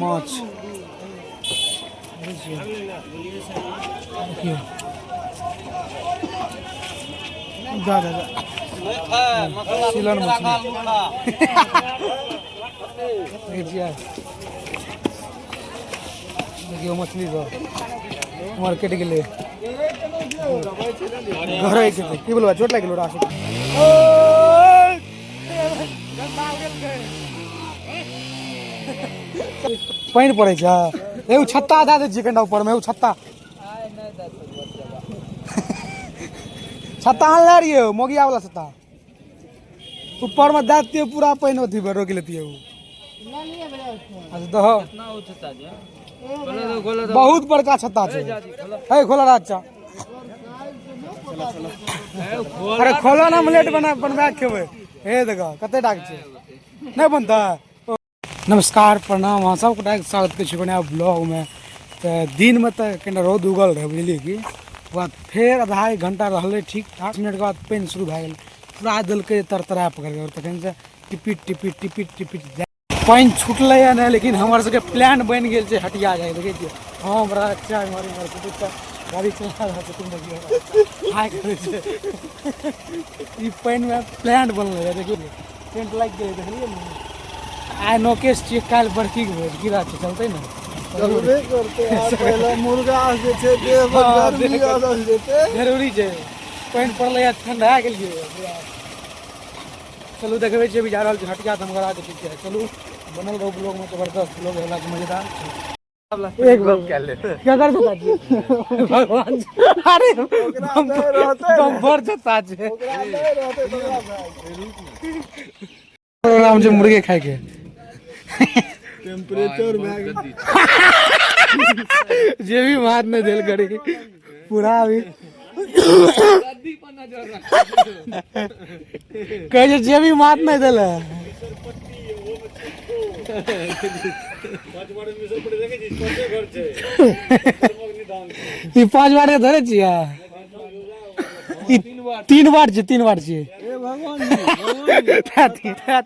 माछ देखियौ जा जा जा सिलन मछली देखै छियै। देखियौ मछली सब मार्केट गेलै घरे के की बोलबा चोट लागि गेलो रासु। पानि पड़ै छै, एगो छत्ता दए दै छियै कनिटा ऊपरमे, एगो छत्ता छत्ता आनले रहियै, मोगिया वाला छत्ता ऊपरमे दए दितियै, पूरा पानि अथी रोकि लेतियै ओ। अच्छा दहो, बहुत बड़का छत्ता छै। हे खोला अच्छा, अरे खोलो ना, ऑमलेट बना बनवा के खेबै। हे देखो कते डाक छै, नहि बनतै। नमस्कार, प्रणाम, अहाँ सब गोटाके स्वागत करै छी नया ब्लॉगमे। तऽ दिनमे तऽ कनिटा रौद उगल रहै, बुझलियै की? ओकर बाद फेर आधा एक घंटा रहलै ठीक ठाक, मिनटके बाद पानि शुरू भए गेल, पूरा देलकै तरतरा पकड़ि गेल। तखनसँ टिपिट टिपिट टिपिट टिपिट पानि छुटलै हँ नहि, लेकिन हमर सबके प्लान बनि गेल छै हटिया जाइके। देखै छियै, हम बच्चा इम्हर इम्हर दूटा गाड़ी चला रहल छथिन, देखियौ हाय करै छै। ई पानिमे प्लान बनलै रहै, देखियौ टेंट लागि गेलै, देखलियै ने? आइ नौकेश छियै, काल्हि बड़कीके भोज की बात छै, चलतै ने? चलबे करतै। आब पहिले मुर्गा जे छै देह पर गर्मी अरल जेतै। जरूरी छै। पानि पड़लै ठंडा गेलियै पूरा। चलू देखबै छियै, अभी जा रहल छी हटिया धमगरा के। ठीक छै, चलू बनल रहू ब्लॉग में, जबरदस्त ब्लॉग होला छै, मजेदार छै। एक गप कए ले केकर जूता छियै भगवान? अरे नहि रहतै। बम्पर जूता छै। ओकरा नहि रहतै तऽ ओकरा भए गेलै। प्रोग्राम छै मुर्गे खायके। टेम्परेचर भए गेल। जे भी बात नहि देल करी पूरा अभी कहै छै जे भी मात नहि देले। ई 5 बार के धरे छियै, ई 3 बार छै, 3 बार छियै। ए भगवान जी, भगवान जी।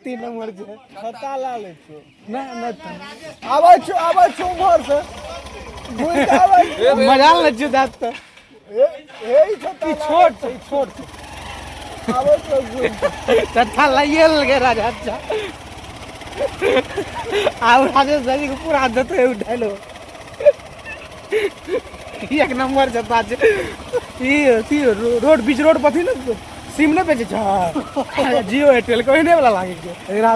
3 नंबर छै। छत्ता ला लै छियौ। ना ना। आबै छियौ, आबै छियौ, उम्हर से घुरि कऽ आबै छियौ। मजा लै छियै दाँत तऽ। हे हे, ई छत्ता। ई छोट छै, ई छोट छै। आबै छियौ घुरि कऽ। छत्ता लाइए लेलकै राजा। अच्छा, आब राजेश भाईजी के पूरा देतै उठाइलो। एक नंबर छत्ता छै ई। अथी रोड, बीच रोड पर थी ने, सिम नहि बेचै छै जियो एयरटेल के, ओहने वाला लागै छै। एकरा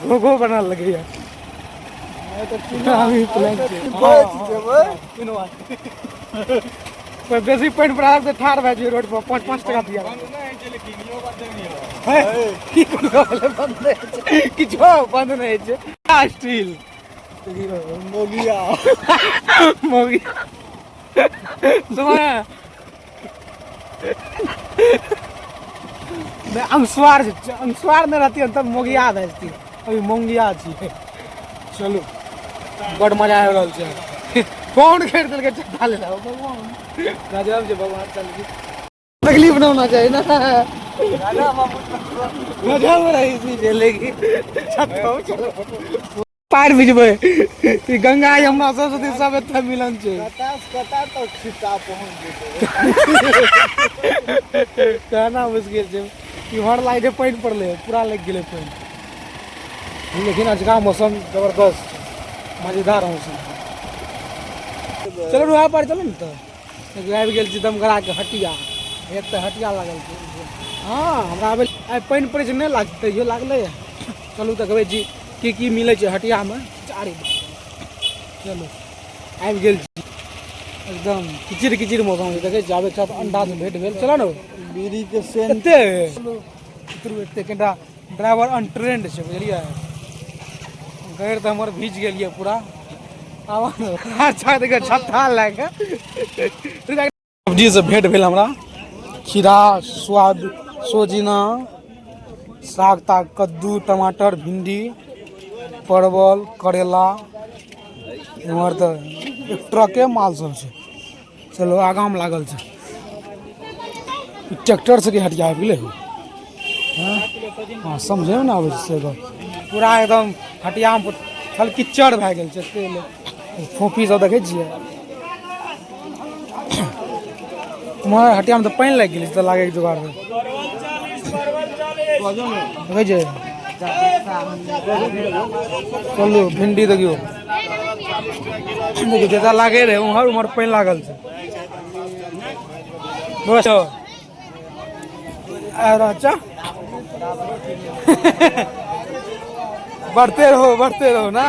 घो घो बनल लगैया। अभी प्लान छै। बचि जेबै। पर बेसी पानि पड़ा तऽ ठाढ़ भए जियौ रोड पर, 5 5 टका दिया। हे, की कोन गप बंद नहि होइ छै, किछो बंद नहि होइ छै। स्टील मोगिया। मोगी समय अंगस्वार, अंगस्वार नहि रहती तब मोगिया भए जेती, अभी मोंगिया छियै। चलू, बड मजा आबि रहल छै। कौन खेर देलकै चट्टा ले भगवान? गजब छै भगवान। चल तकलीफ न होना चाहिए ना, गजब रही थी झेलेगी। चलो पार भिजबै ई गंगा यमुना सरस्वती सब एतऽ मिलन छै। कतऽ से कतऽ तक छिट्टा पहुँच जेतै। कहना मुश्किल छै। इम्हर लागै छै पानि पड़लै, पूरा लागि गेलै पानि। लेकिन अजुका मौसम जबरदस्त छै, मजेदार मौसम। चलो वहाँ पर चलो ने। तऽ आबि गेल छी दमगराके हटिया। एक तऽ हटिया लागल छै। हँ, हमरा आबै आइ पानि पड़ै छै, नहि लागतै, तैयो लागलै। चलू देखबै छी की की मिलै छै हटियामे। अरे चलू, आबि गेल छी। एकदम किचिर किचिर मौसम छै, देखै छी। आबै छत अंडा से भेट भेल। चलो ने। बीड़ी के सेंट। एते उतरू, एते कनिटा ड्राइवर अनट्रेंड छै, बुझलियै? गैर तऽ हमर भीज गेलियै पूरा। आब अच्छा, देखियौ छत्ता लए कऽ सब्जी से भेंट भेल हमरा। खीरा, स्वाद, सोजिना साग ताग, कद्दू, टमाटर, भिंडी, परवल, करेला। एम्हर तऽ एक ट्रके माल सब छै। चलो, आगाँमे लागल छै। ई ट्रैक्टर से के हटिया आबि गेलै हो। हँ, समझेमे ने आबै छै से गप। पूरा एकदम हटियामे खाली किच्चड़ भए गेल छै तेल फोफी सब देखै छियै। उम्हर हटियामे तऽ पानि लागि गेलै, तऽ लागैके जोगाड़ रहै। देखै छियै, चलू भिंडी देखियौ, देखियौ जतऽ लागै रहै उम्हर उम्हर पानि लागल छै। बस अच्छा, बढ़ते रहो, बढ़ते रहो ना।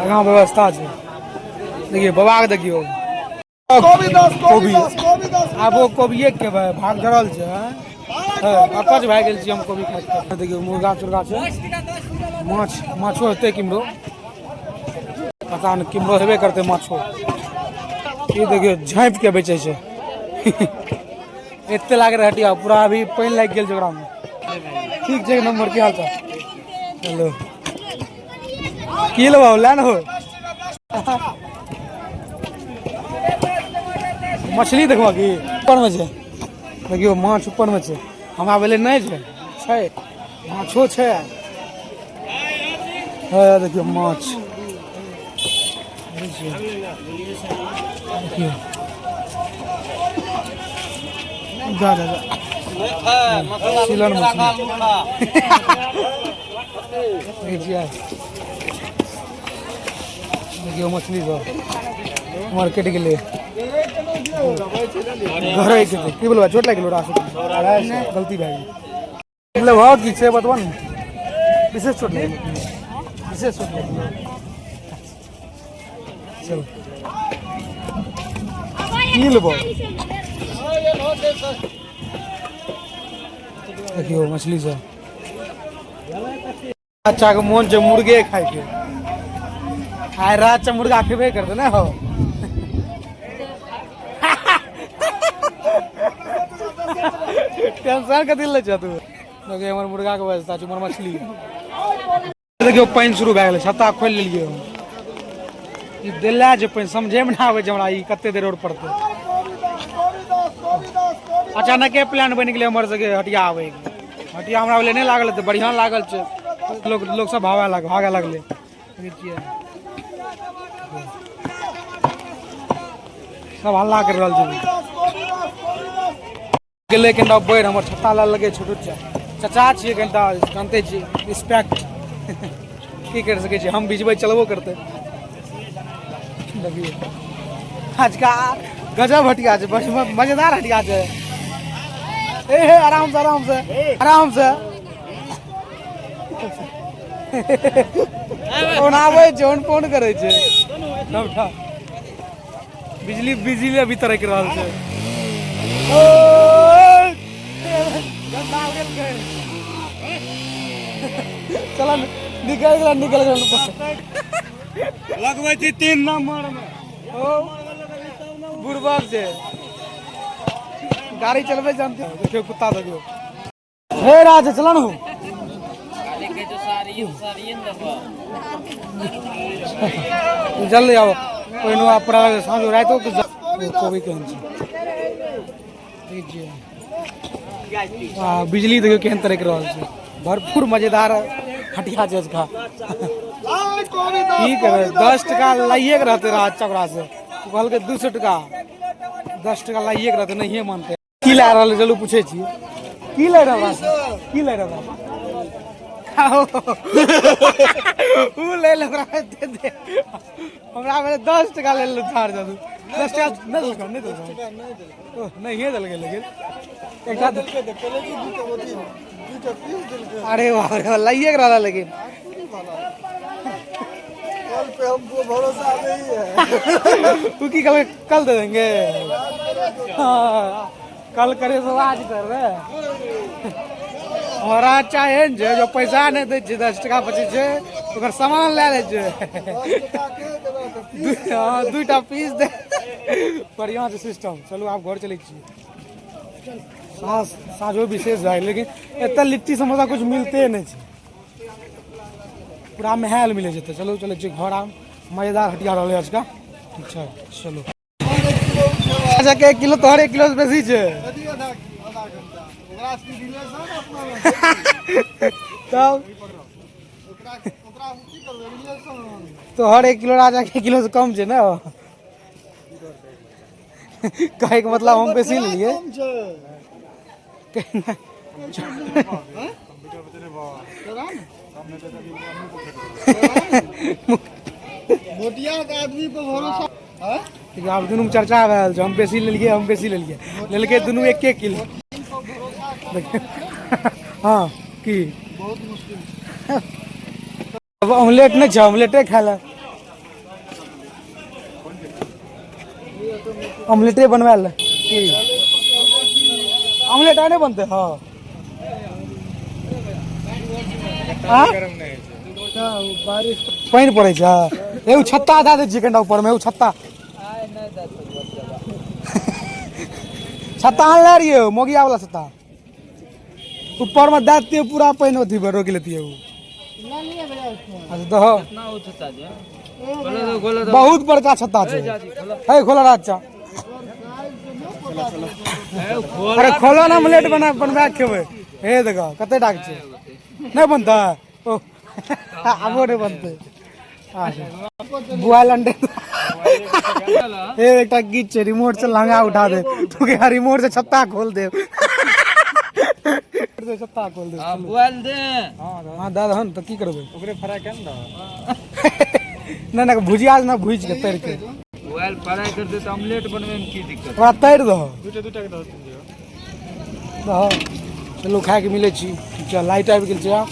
आगाँ व्यवस्था छै। देखियौ बाबा के, देखियौ कोबी। आब ओ कोबिये के भाग जड़ल छै। अकच भए गेल छी हम कोबी खाइत। देखियौ मुर्गा तुर्गा छै, माछ, माछो हेतै किम्हरो, पता नहि, किम्हरो हेबे करतै माछो। ई देखियौ झाँपि के बेचै छै। एते लागे रहै हटिया पूरा, अभी पानि लागि गेल छै ओकरामे। ठीक छै, एक नंबर। की हाल चाल? हेलो, की लेबो? लै ने हो। मछली देखबऽ की? ऊपरमे छै, देखियौ माछ ऊपरमे छै। हमरा भेलै नहि छै, छै, माछो छै। हँ, देखियौ माछ, देखियौ। जा जा जा, सिलन मछली देखियौ। देखियौ मछली सब मार्केट गेलै घरे के। की बोलबा? चोट लागि गेलो? रासु गलती भए गेल। मतलब हो की छै बतबा ने। विशेष चोट लागि गेल, विशेष चोट लागि गेल। चल, की लेबो? देखियौ मछली सब। बच्चा के मोन छै मुर्गे खायके। आइ रात से मुर्गा खेबे करते ना हो। टेंशन कथी लै छ तू? देखियौ हमर मुर्गा के व्यवस्था छै, उमहर मछली। देखियौ पानि शुरू भए गेलै, छत्ता खोलि लेलियै हम। ई देला जे पानि समझेमे नहि आबै छै हमरा, ई कते देर और पड़तै। अचानके प्लान बनि गेलै हमर सबके हटिया आबैके। हटिया हमरा भेलै नहि लागल तऽ बढ़िआँ लागल छै। लोक लोक सब भागऽ लाग भागऽ लगलै। देखै छियै, सब हल्ला करि रहल छै। गेलै कनिटा बढ़ि, हमर छत्ता लए लगे। छोटू चचा छियै, कनिटा जानते छियै रिस्पेक्ट। की करि सकै छियै हम? भिजबै चलबो करतै। देखियौ आजका गजब हटिया छै, बड़ मजेदार हटिया छै। ए हे, आराम से, आराम से, आराम से। ओना आबै छै, ओन फोन करै छै। सबटा बिजली बिजली अभी तरक रहल छै। चल, निकल गेल, निकल गेल। लगबै छी 3 नंबर में। ओ बुढ़बक छै, गाड़ी चलबै जानते। देखियौ कुत्ता, देखियौ। हे राज, चल न हो। जल्दी आओ। पहिनो आ पड़ा साँझ रातिो के। कोबी केहन छै देखै छियै। आ बिजली देखियौ केहन तरह के रहल छै। भरपूर मजेदार हटिया छै अजुका। की करबै, 10 टका लाइए के रहतै राज चौकड़ा से। ओ कहलकै 200 टका, 10 टका लाइए के रहतै, नहिए मानतै। की लए रहल है? चलू पूछै छी। की लए रहल है? की लए रहल है? खाओ। ऊ ले ले, ओकरा दे दे। हमरा भेलै 10 टका ले ले चार जादू। 10 टका नहि देलकै, नहि देलकै। ओह, नहिए देलकै, लेकिन एकटा अरे बाप रे, लाइए के रहल लेकिन। कल पे हमको भरोसा नहीं है। तू की कल कल दे देंगे। हाँ, कल करे तो आज कर रहे। हमारा चाहे ने जे जो पैसा नहि दै छै, 10 टका बचै छै, ओकर सामान लए लै छै। हँ, दूटा पीस दे। बढ़िआँ छै सिस्टम। चलू, आब घर चलै छी। साँझ साँझो विशेष भए गेलै, लेकिन एतऽ लिट्टी समोसा कुछ मिलते नहि छै, पूरा महल मिलै छै। तऽ चलू, चलै छी घर आब। मजेदार हटिया रहलै आजका। ठीक छै, चलू। अच्छा के 1 किलो तोहर 1 किलो से बेसी छै। आधा आधा घंटा ओकरा से रिलेशन अपना तब ओकरा की करबै रिलेशन। तोहर 1 किलो राजा के 1 किलो से कम छै ने। कहैके मतलब हम बेसी लेलियै। कम छै। हैं? तोरा ने? मोटिया के आदमी पर भरोसा हैं? देखियौ, आब दुनूमे चर्चा भए रहल छै, हम बेसी लेलियै, हम बेसी लेलियै। लेलकै दुनू एक एक किलो। पर भरोसा। देखियौ, हँ की? बहुत मुश्किल छै। अब ऑमलेट नहि छै, ऑमलेटे खाय ले, ऑमलेटे बनवा ले। की ऑमलेट आइ नहि बनतै? हँ। आँ? बारिश। पानि पड़ै छै। एगो छत्ता दए दै छियै कनिटा ऊपरमे। एगो छत्ता, छत्ता आनले रहियै, मोगिया वाला छत्ता। ऊपरमे दए दियै, पूरा पानि अथी पर रोकि लेतियै ओ। अच्छा दहो। बहुत बड़का छत्ता छै। है, खोला अच्छा। अरे खोलो ना, ऑमलेट बना बनवा के खेबै। हे देखो, कते टाक छै। नहि बनतै? ओ आबो नहि बनतै। अच्छा बुआइल अंडे। हे, एकटा गीत छै, रिमोट से लहंगा उठा दे तू के, रिमोट से छत्ता खोल दे, से छत्ता खोल दे। बुआइल दे। हाँ, दऽ दहन तऽ की करबै? ओकरे फ्राई कर ना। नहि नहि, भुजिया ना, भुजि के तरि के। बुआइल फ्राई कर दे तऽ ऑमलेट बनबै में की दिक्कत? ओकरा तरि दहो। दूटा दूटा के दऽ दियौ। दहो। चलू, खायके मिलै छी। ठीक छै, लाइट आबि गेल छै। आब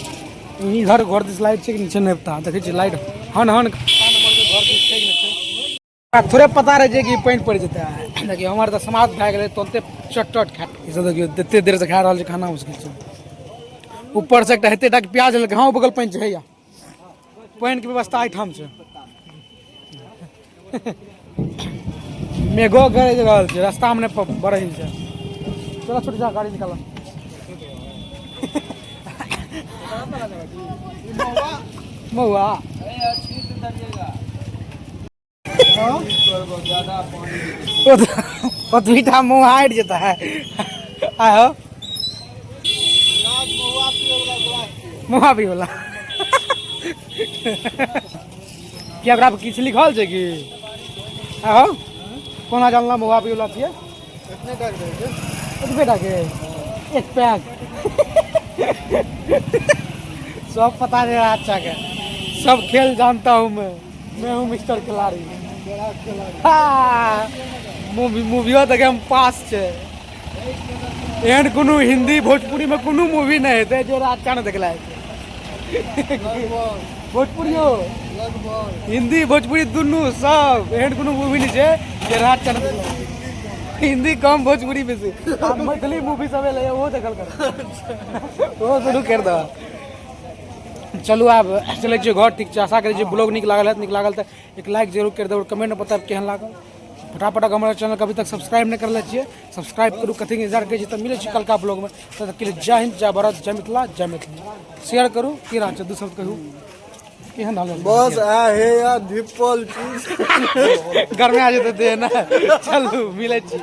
इधर घर दिस लाइट छै कि नहि छै, नहि पता। देखै छियै लाइट हन हन घर दिस छै कि नहि छै। हमरा थोड़े पता रहै छै कि पानि पड़ि जेतै। देखियौ, हमर तऽ समाप्त भए गेलै तुरन्ते चट चट खा। ई सब देखियौ, एते देर से खा रहल छै खाना, मुश्किल छै। ऊपर से एकटा एते टाके प्याज लेलकै। हँ, बगल पानि छै। हैया, पानिके व्यवस्था एहिठाम छै। मेघो गरज रहल छै, रास्तामे नहि बढ़ै छै। चलो, छूट जा, गाड़ी निकालो। महुआ। ज्यादा पानी। ओतबीटा मुँह हटि जेता है। आहो। महुआ पियै वला ग्लास छै। मुँह पी वाला कि? ओकरा पर किछु लिखल छै की? आहो, कोना जानला महुआ पी वाला छियै? एतने टाक रहै छै। ओतबे टाके एक पैक। सब पता नहीं रहा अच्छा के। सब खेल जानता हूँ मैं, मैं हूँ मिस्टर खिलाड़ी। बड़ा खिलाड़ी। हाँ, मूवी मूवियो देखे हम पास छै। एहन कोनो हिंदी भोजपुरी में कोनो मूवी नहि हेतै जे अच्छा नहि देखला हेतै। लगभग। भोजपुरियो। लगभग। हिंदी भोजपुरी दुनू सब। एहन कोनो मूवी नहि छै जे रात चल। हिंदी कम, भोजपुरी बेसी। आब मैथिली मूवी सब एलै, ओहो देखल कर, ओहो शुरू कर दऽ। चलू, आब चलै छियै घर। ठीक छै, आशा करै छी ब्लॉग नीक लागल हैत। नीक लागल तऽ एक लाइक जरूर कर देब और कमेंट में बतायब केहन लागल। फटाफट अगर हमारा चैनल अभी तक सब्सक्राइब नहि करले छियै, सब्सक्राइब करू। कथी इंतजार करै छी? तऽ मिलै छी कलका ब्लॉग में। तब तक के लिए जय हिंद, जय भारत, जय मिथिला, जय मैथिली। शेयर करू। की राज छै? दू शब्द कहू, केहन रहल? बस आ हे या धिप्पल चीज। गर्मी आ जेतै देह ने। चलू, मिलै छी।